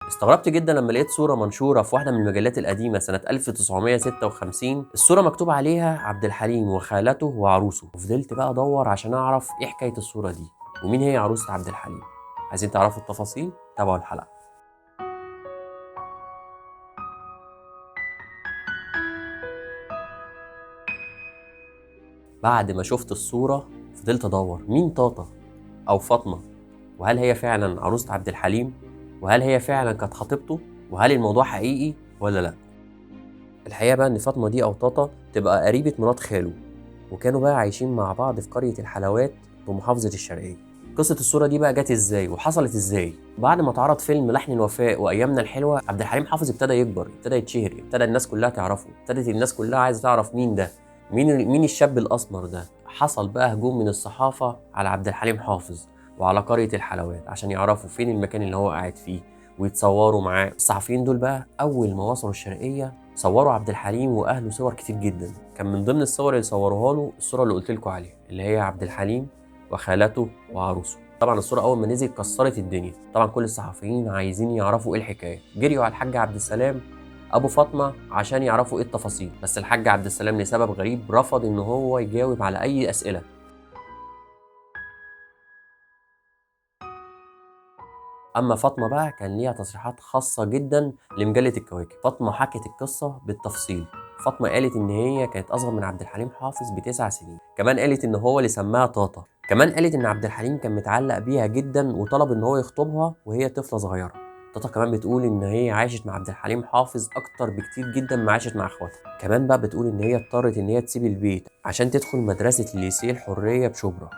استغربت جدا لما لقيت صورة منشورة في واحدة من المجلات القديمة سنة 1956، الصورة مكتوب عليها عبد الحليم وخالته وعروسه. وفضلت بقى ادور عشان اعرف ايه حكاية الصورة دي ومين هي عروسة عبد الحليم. عايزين تعرفوا التفاصيل؟ تابعوا الحلقة. بعد ما شفت الصورة فضلت ادور مين طاطا او فاطمة، وهل هي فعلا عروسة عبد الحليم، وهل هي فعلا كانت خطيبته، وهل الموضوع حقيقي ولا لا. الحقيقة بقى ان فاطمة دي او طاطا تبقى قريبة مرات خاله، وكانوا بقى عايشين مع بعض في قرية الحلوات بمحافظة الشرقية. قصة الصورة دي بقى جت ازاي وحصلت ازاي؟ بعد ما اتعرض فيلم لحن الوفاء وايامنا الحلوة، عبد الحليم حافظ ابتدى يكبر، ابتدى يتشهر، ابتدى الناس كلها تعرفه، ابتدت الناس كلها عايزة تعرف مين ده، مين الشاب الاسمر ده. حصل بقى هجوم من الصحافة على عبد الحليم حافظ وعلى قرية الحلوات عشان يعرفوا فين المكان اللي هو قاعد فيه ويتصوروا معاه. الصحفيين دول بقى أول ما وصلوا الشرقية صوروا عبد الحليم وأهله صور كتير جدا. كان من ضمن الصور اللي صوروها له الصورة اللي قلت لكم عليها، اللي هي عبد الحليم وخالته وعروسه. طبعا الصورة أول ما نزلت كسرت الدنيا، طبعا كل الصحفيين عايزين يعرفوا إيه الحكاية. جريوا على الحاج عبد السلام أبو فاطمة عشان يعرفوا إيه التفاصيل، بس الحاج عبد السلام لسبب غريب رفض إن هو يجاوب على أي أسئلة. أما فاطمة بقى كان ليها تصريحات خاصة جدا لمجلة الكواكب. فاطمة حكت القصة بالتفصيل. فاطمة قالت إن هي كانت أصغر من عبد الحليم حافظ ب9 سنين، كمان قالت إن هو اللي سماها طاطا، كمان قالت إن عبد الحليم كان متعلق بيها جدا وطلب إن هو يخطبها وهي طفلة صغيرة. طاطا كمان بتقول إن هي عاشت مع عبد الحليم حافظ أكتر بكتير جدا ما عاشت مع إخواتها. كمان بقى بتقول إن هي اضطرت إن هي تسيب البيت عشان تدخل مدرسة الليسيه الحرية بشبرا.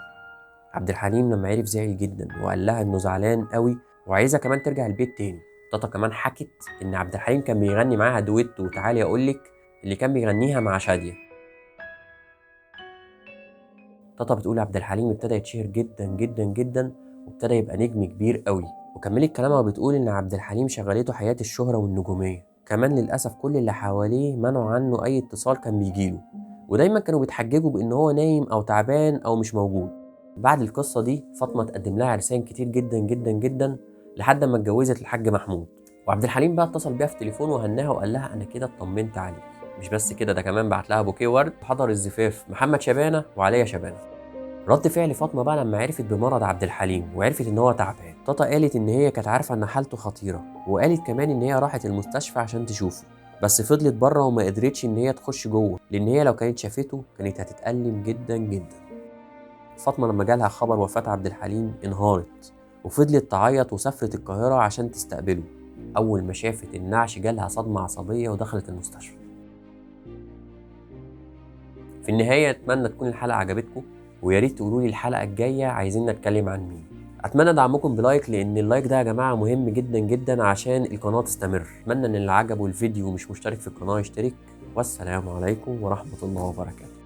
عبد الحليم لما عرف زعل جدا وقال لها إنه زعلان قوي وعايزة كمان ترجع البيت تاني. طاطا كمان حكت إن عبد الحليم كان بيغني معاها دويتو وتعالي أقولك اللي كان بيغنيها مع شادية. طاطا بتقول عبد الحليم ابتدى يتشهر جدا جدا جدا وابتدى يبقى نجم كبير قوي. وكملت كلامها وبتقول إن عبد الحليم شغلته حياة الشهرة والنجومية، كمان للأسف كل اللي حواليه منعوا عنه أي اتصال كان بيجيله، ودايما كانوا بيتحججوا بإن هو نايم أو تعبان أو مش موجود. بعد القصة دي فاطمة تقدم لها عرسان كتير جدا جدا جدا لحد ما اتجوزت الحاج محمود. وعبد الحليم بقى اتصل بيها في تليفون وهناها وقال لها انا كده اطمنت عليك. مش بس كده، ده كمان بعت لها بوكيه ورد وحضر الزفاف محمد شبانه وعليا شبانه. رد فعل فاطمة بقى لما عرفت بمرض عبد الحليم وعرفت ان هو تعبان، طاطا قالت ان هي كانت عارفه ان حالته خطيرة، وقالت كمان ان هي راحت المستشفى عشان تشوفه، بس فضلت بره وما قدرتش ان هي تخش جوه، لان هي لو كانت شافته كانت هتتألم جدا جدا. فاطمة لما جالها خبر وفاه عبد الحليم انهارت وفضلت تعيط وسافرت القاهرة عشان تستقبله. أول ما شافت النعش جالها صدمة عصبية ودخلت المستشفى. في النهاية أتمنى تكون الحلقة عجبتكم، ويا ريت تقولوا لي الحلقة الجاية عايزين نتكلم عن مين. أتمنى دعمكم ب like، لأن ال like ده يا جماعة مهم جدا جدا عشان القناة تستمر. أتمنى إن اللي عجبه الفيديو ومش مشترك في القناة يشترك، والسلام عليكم ورحمة الله وبركاته.